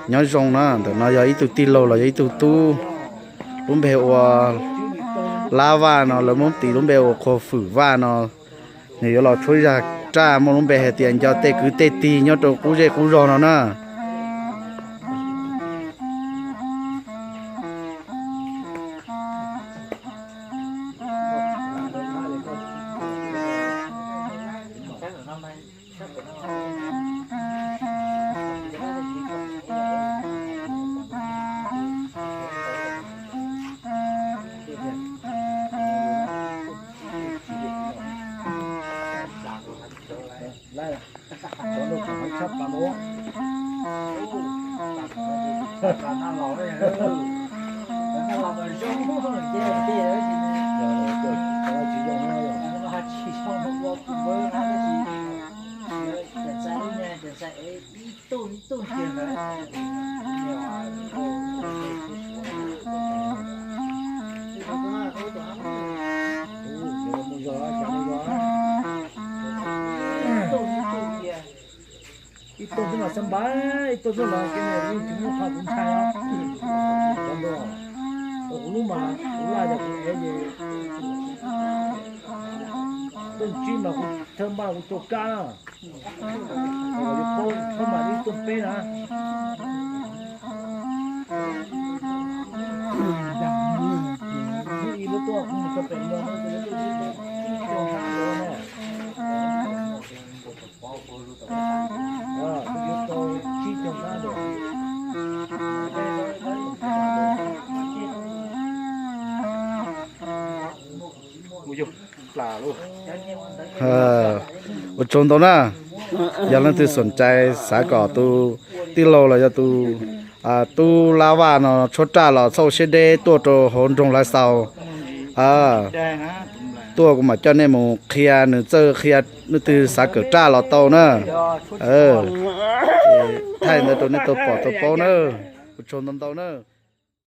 Nyob zoo na, ntawm no yog ib tug tij laug los yog ib tug tub, lub npe hu ua Lab Vaj no, lawv Hmoob tis lub npe ua Qhua Fwm Vaj no. Nws yuav los tshuab zaj raj muaj lub npe hais tias Nco Tej Kwv Tej Tij nyob rau qub zej qub zog no na. Ib tug xwb mas xab npab, ib tug xwb los ces nws yeej tsis muaj qhov kuv ntshai os. Cov ntuj, kuv lub mas kuv laj yog kuv ev ces tuj tsib mas kuv thawj npaj kuv rau kab na. Kuv yuav paub thawj mas ib tuj peb na. Ib lub tuaj kuv mus rau pem no, tuj tsib rau sab nraud na. Kuv yuav tau tsib rau sab nraud. Ua tsaug ntau na. Yog leej twg xoom cai xav kom tus tij laug los yog tus tub Lab Vaj no tshuab raj los txhob ua siab deb tuaj rau hauv nroog Lav Xaus. Tuaj kuv mam coj nej mus qhia nws txawj qhia, leej twg xav kawm raj los tau na. Thaij ntawd rau nej tau pom tau paub na. Ua tsaug ntau ntau na.